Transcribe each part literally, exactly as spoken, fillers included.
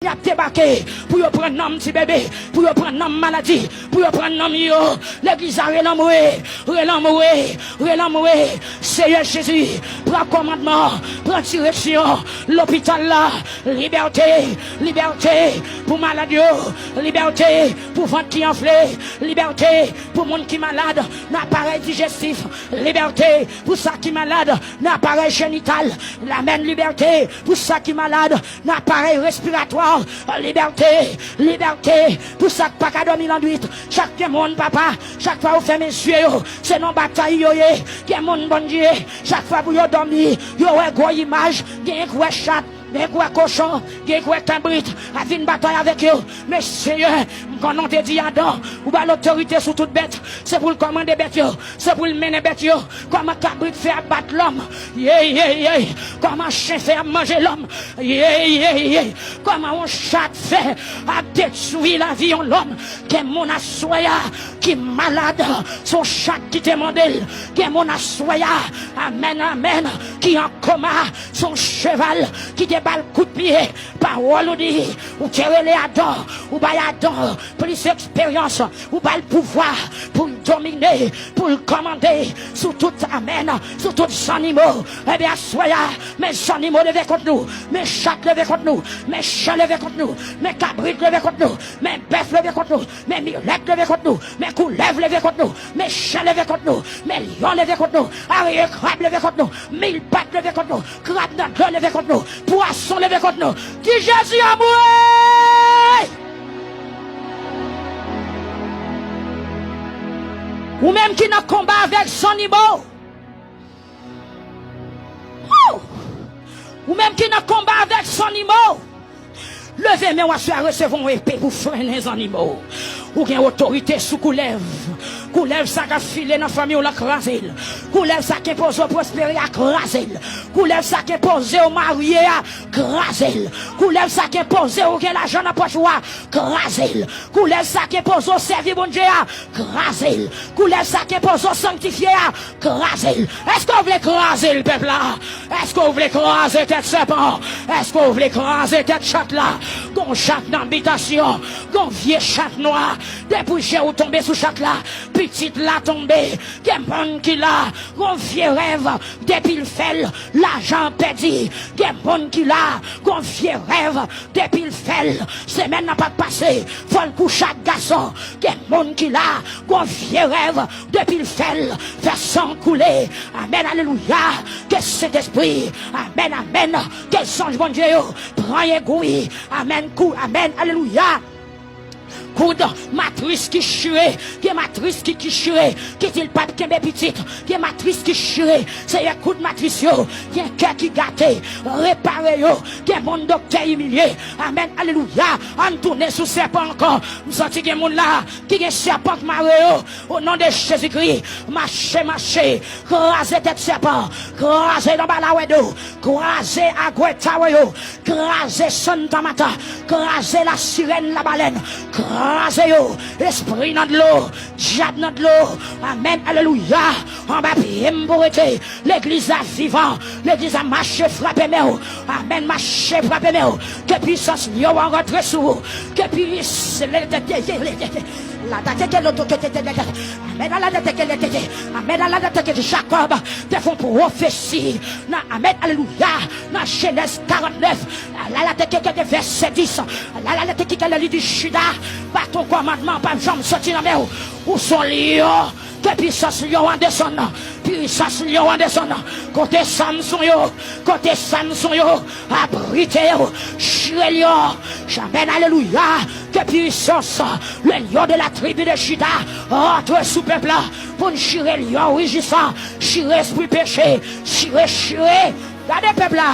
Y ap debake pou yo pran nanm ti bebe, pou yo pran nanm maladi, pou yo pran nanm yo. Legliz la relanmwe, relanmwe, relanmwe. Seyè Jezi, pran kòmandman, pran direksyon. Lopital la, libète, libète pou malad yo, libète pou vant ki anfle, libète pou moun ki malad nan aparèy dijestif, libète pou sa ki malad nan aparèy jenital, amèn, libète pou sa ki malad nan aparèy respiratwa, libète, libète pou sa k pa ka dòmi lannwit. Chak gen moun, papa, chak fwa yo fèmen zye yo, se nan batay yo ye. Gen moun, Bondye, chak fwa pou yo dòmi, yo wè gwo imaj, gen k wè chat, gen k wè kochon, gen k wè kabrit ap vin batay avèk yo. Men Seyè, m konnen w te di Adan, ou ba l otorite sou tout bèt, se pou l kòmande bèt yo, se pou l mennen bèt yo. Kòman kabrit fè ap bat lòm? Ye, ye, ye. Kòman chen fè ap manje lòm? Ye, ye, ye. Kòman yon chat fè ap detwi lavi yon lòm? Gen moun aswè a ki malad, se yon chat ki te mande l. Gen moun aswè a, amèn, amèn, ki an koma, se yon cheval ki te ba l kout pye. Pawòl ou di, ou te rele Adan, ou bay Adan plis eksperyans, ou ba l pouvwa pou l domine, pou l kòmande sou tout, amèn, sou tout zannimo. Ebyen, aswè a, men zannimo leve kont nou, men chat leve kont nou, men chen leve kont nou, men kabrit leve kont nou, men bèf leve kont nou, men milèt leve kont nou, men koulèv leve kont nou, men chen leve kont nou, men lyon leve kont nou, arye krab leve kont nou, mil pat leve kont nou, krab nan dlo leve kont nou, pwason leve kont nou. Di Jezi anmwe! Ou menm ki nan konba avèk zannimo. Ou menm ki nan konba avèk zannimo. Leve men w aswè a, resevwa yon epe pou frennen zannimo. Ou gen otorite sou koulèv. Koulèv sa k ap file nan fanmi w lan, kraze l. Koulèv sa k enpoze w pwospere a, kraze l. Koulèv sa k enpoze w marye a, kraze l. Koulèv sa k enpoze w gen lajan nan pòch ou a, kraze l. Koulèv sa k enpoze w sèvi Bondye a, kraze l. Koulèv sa k enpoze w sanktifye a, kraze l. Èske w vle kraze l, pèp la? Èske w vle kraze tèt sèpan? Èske w vle kraze tèt chat la? Gon chat nan bitasyon, gon vye chat nwa. Depi je w tonbe sou chat la, pitit la tonbe. Gen moun ki la, gon vye rèv, depi l fè l, lajan pèdi. Gen moun ki la, gon vye rèv, depi l fè l, semèn nan pa t pase, fò l kouche ak gason. Gen moun ki la, gon vye rèv, depi l fè l, fè san koule. Amèn, alelouya. Ke Sentespri, amèn, amèn, ke zanj Bondye yo pran egwi. Amèn, kou, amèn, alelouya. Koud matris ki chire, gen matris ki, ki chire, ki di l p ap kenbe pitit, gen matris ki chire. Seyè, koud matris yo, gen kè ki gate, repare yo. Gen moun doktè imilye. Amèn, alelouya. Ann tounen sou sèpan ankò. M santi gen moun la ki gen sèpan k mare yo. O non de Jezikri, mache, mache, kraze tèt sèpan, kraze lanbalawèdo, kraze agwetawo yo, kraze santamata, kraze lasirèn, labalèn, kraze yo, espri nan dlo, dyab nan dlo. Amèn, alelouya. Anba pye m pou rete. Legliz la vivan. Legliz la mache frape men w. Amèn, mache frape men w. Ke pisans lyon an rantre sou ou. Ke pisans Amèn, ala de teke le tete. Amèn, ala de teke. Jakòb te fè yon pwofesi nan, amèn, alelouya, nan Jenèz karantnèf, ala de teke de vèsè dis, ala de teke ke li di Jida, baton kòmandman p ap janm soti nan men w. Ou se yon lyon. Ke pisans lyon an desann. Pisans lyon an desann. Kote Samson yo, kote Samson yo abrite yo, chire lyon. Amèn, alelouya. Ke pisans le lyon de la tribi de Jida rantre sou pèp la pou n chire lyon rijisan, chire espri peche, chire, chire. Gade pèp la.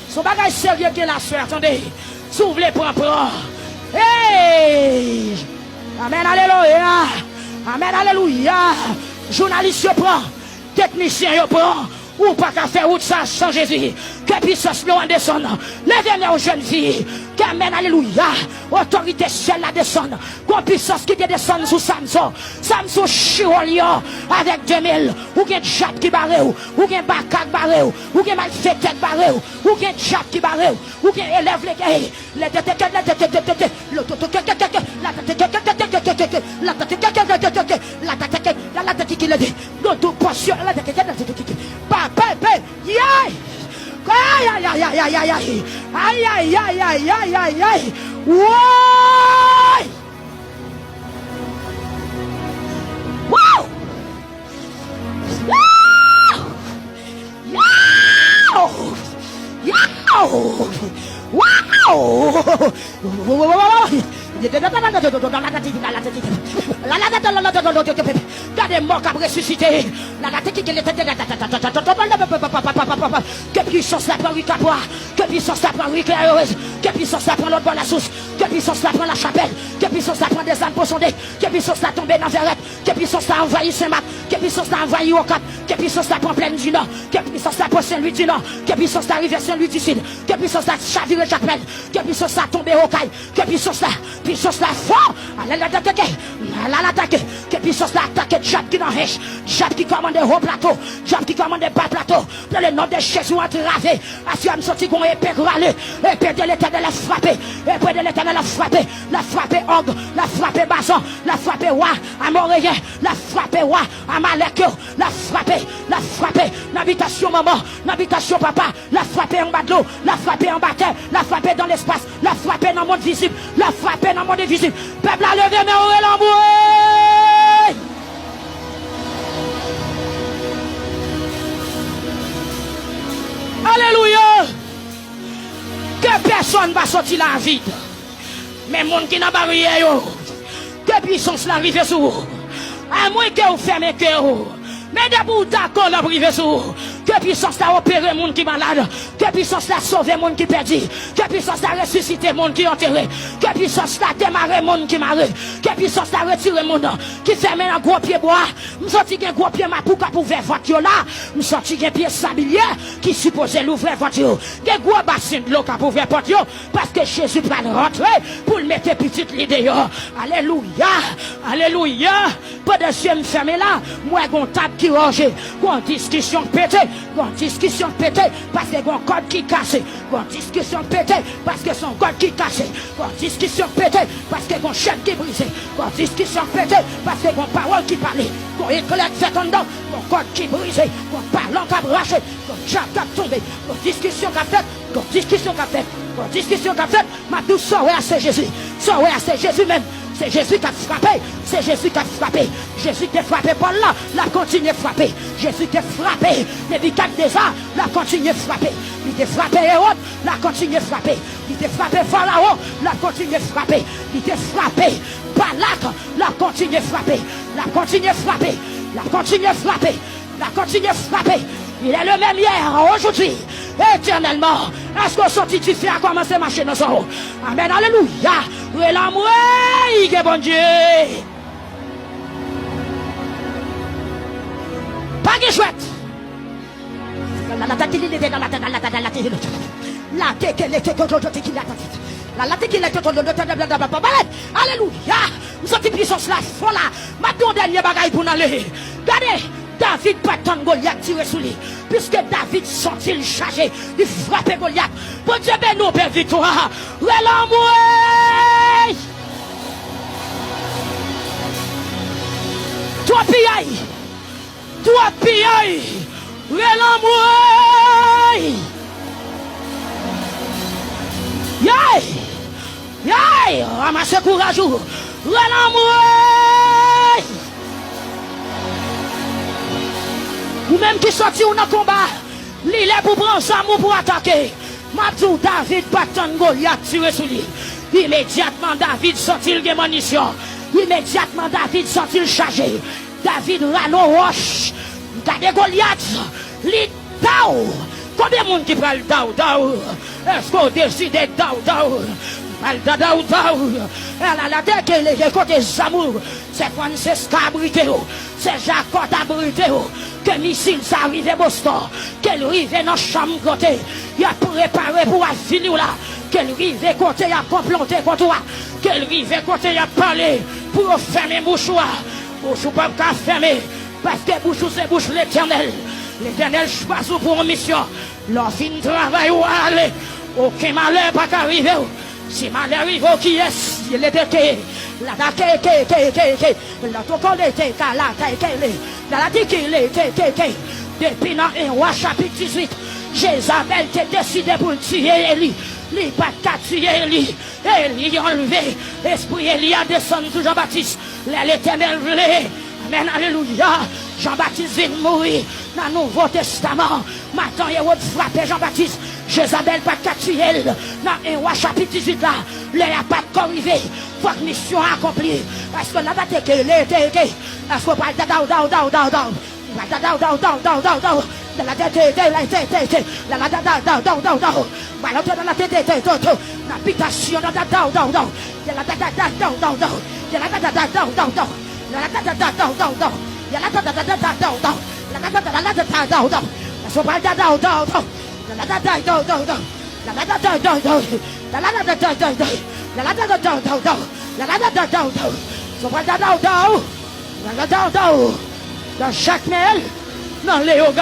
Se yon bagay serye k gen la, sè, tande. Si w vle pran, pran. Hey! Amèn, alelouya. Amèn, alelouya. Jounalis yo pran. Teknisyen yo pran. Ou pa ka fè wout sa san Jezi. Ke pisans Bondye desann. Leve men w, jèn fi. Ke, amèn, alelouya. Otorite syèl la desann. Gon pisans ki te desann sou Samson. Samson chiwòl yo avèk de men l. Ou gen dyab ki bare w. Ou gen baka k bare w. Ou gen malfektè k bare w. Ou gen dyab ki bare w. Ou gen elèv lege. Papa, pè, yay! Ayayayayayay! Ayayayayayay! Woy! Wow! Wow! Yow! Yow! Wow! Gade mò k ap resisite. Ke pisans la pran ri Kapwa. Ke pisans la pran ri Klèyerez. Ke pisans la pran lòt bò lasous. Ke pisans la pran Lachapèl. Ke pisans la pran Dezam Pon Sonde. Ke pisans la tonbe nan Vèrèt. Ke pisans la anvayi Senmak. Ke pisans la anvayi Okap. Ke pisans la pran Plèn di Nò. Ke pisans la pran Sen Lwi di Nò. Ke pisans la rive Sen Lwi di Sid. Ke pisans la chavire Jakmèl. Ke pisans la tonbe Okay. Ke pisans la, pisans la fò. Alalalatake. Alalatake. Ke pisans la atake dyab ki nan Hench. Dyab ki kòmande Wo Plato. Dyab ki kòmande Ba Plato. Dans le nom de Jésus, antrave. Aswè a m santi gon epe k rale. Epe de Letènèl ap frape. Epe de Letènèl ap frape. L ap frape Og. L ap frape Bazan. L ap frape wa Amoreyen. L ap frape wa Amalèk yo. L ap frape. L ap frape nan bitasyon manman. Nan bitasyon papa. L ap frape anba dlo. L ap frape anba tè. L ap frape dans l'espace. L ap frape nan mond vizib. L ap frape nan mond envizib. Pèp la leve men w, rele anmwe. Alelouya! Ke pèsonn pa soti la vid. Men moun ki nan baryè yo, ke pisans la rive sou ou. Amwenke w fèmen kè w. Men depi w dakò l ap rive sou ou. Ke pisans la opere moun ki malad. Ke pisans la sove moun ki pèdi. Ke pisans la resisite moun ki antere. Ke pisans la demare moun ki mare. Ke pisans la retire moun ki fèmen nan gwo pye bwa. M santi gen gwo pye mapou k ap ouvè vant yo la. M santi gen pye sabilye ki sipoze louvri vant yo. Gen gwo basen dlo k ap ouvè pòt yo, paske Jezi pral rantre pou l mete pitit li deyò. Alelouya! Alelouya! Pandan zye m fèmen la, m wè gon tab ki ranje, gon diskisyon k pete, gon diskisyon k pete, paske gon kòd ki kase, gon diskisyon k pete, paske se yon kòd ki kase, gon diskisyon k pete, paske gon chèn ki brize, gon diskisyon k pete, paske gon pawòl ki pale, gon eklè k fèt anndan, gon kòd ki brize, gon balon k ap rache, gon dyab k ap tonbe, gon diskisyon k ap fèt, gon diskisyon k ap fèt, gon diskisyon k ap fèt. M ap di w sa w wè a se Jezi. Sa w wè a se Jezi menm. Se Jezi k ap frape. Se Jezi k ap frape. Jezi te frape Pòl la, l ap kontinye frape. Jezi te frape Nebikadneza, l ap kontinye frape. Li te frape Ewòd, l ap kontinye frape. Li te frape Farawon, l ap kontinye frape. Li te frape Balak, l ap kontinye frape. L ap kontinye frape. L ap kontinye frape. L ap kontinye frape. Il est le même hier, aujourd'hui, éternellement. Èske w santi dife a kòmanse mache nan san w? Amèn, alelouya. Rele anmwe, gen Bondye. Pa gen jwèt. Alelouya. M santi pisans la fò la. M ap di yon dènye bagay pou n ale. Gade, David pa t tann Golyat tire sou li. Piske David santi l chaje, li frape Golyat. Bondye beni w, pè Viktwa. Rele anmwe. Twòp piyay. Twòp piyay. Rele anmwe. Yay! Yay! Ranmase kouraj ou. Rele anmwe. Ou menm ki santi w nan konba, li lè pou pran zam ou pou atake. M ap di w, David pa t tann Golyat tire sou li. Imedyatman, David santi l gen minisyon. Imedyatman, David santi l chaje. David rale yon wòch. Gade Golyat, li daw. Konbyen moun ki pral daw daw? Èske w deside daw daw? Pral daw daw. Ala la teke lege kote zam ou. Se Francisca abrite w. Se Jakòt abrite w. Ke misil sa rive Boston, ke l rive nan chanm kote y ap prepare pou avili w la, ke l rive kote y ap konplonte kont ou a, ke l rive kote y ap pale pou yo fèmen bouch ou a. Bouch ou p ap ka fèmen, paske bouch ou se bouch Letènèl. Letènèl chwazi w pou yon misyon. Lè w fin travay ou ale, okenn malè pa ka rive w. Si malè rive w, kiyès? Leteke, latake, ke, ke, ke, ke, lòtokole, te, ka, la, te, ke, le, lalatiki, le, te, ke. Depi nan en Wa chapit dizuit, Jezabèl te deside pou l tiye Eli. Li pa t ka tiye Eli. Eli anlve. Espri Eli a desann sou Jan Batis. Lè Letènèl vle. Amèn, alelouya. Jan Batis vin mouri nan Nouvo Testaman. Maten Ewòd frape Jan Batis. Jezabèl pa t ka tiye l. Nan en Wa chapit dizuit la, lè a pa t ko rive. Fòk misyon an akonpli. Paske la ta teke, le teke. Paske w pral dadaw, daw, daw, daw, daw. Dadaw, daw, daw, daw, daw, daw. Dala, te, te, te, la, te, te, te. Dala, dadaw, daw, daw, daw, daw. Bal antre nan la, te, te, te, to, to. Nan bitasyon, dadaw, daw, daw, daw. Dala, dadaw, daw, daw, daw. Dala, dadaw, daw, daw, daw, daw. Dala, dadaw, daw, daw, daw. Dala, dadaw, daw, daw, daw. Dala, dadaw, dadaw, daw, daw. Paske w pral dadaw, daw, daw. Dala, dadaw, daw, daw, daw. Dala, dadaw, daw, daw. Dala, dadaw, daw, daw, daw. Dala, dadaw, daw, daw, daw. Dala, dadaw, daw, daw. Dadaw, daw, daw. Nan Jakmè, nan Leyogàn.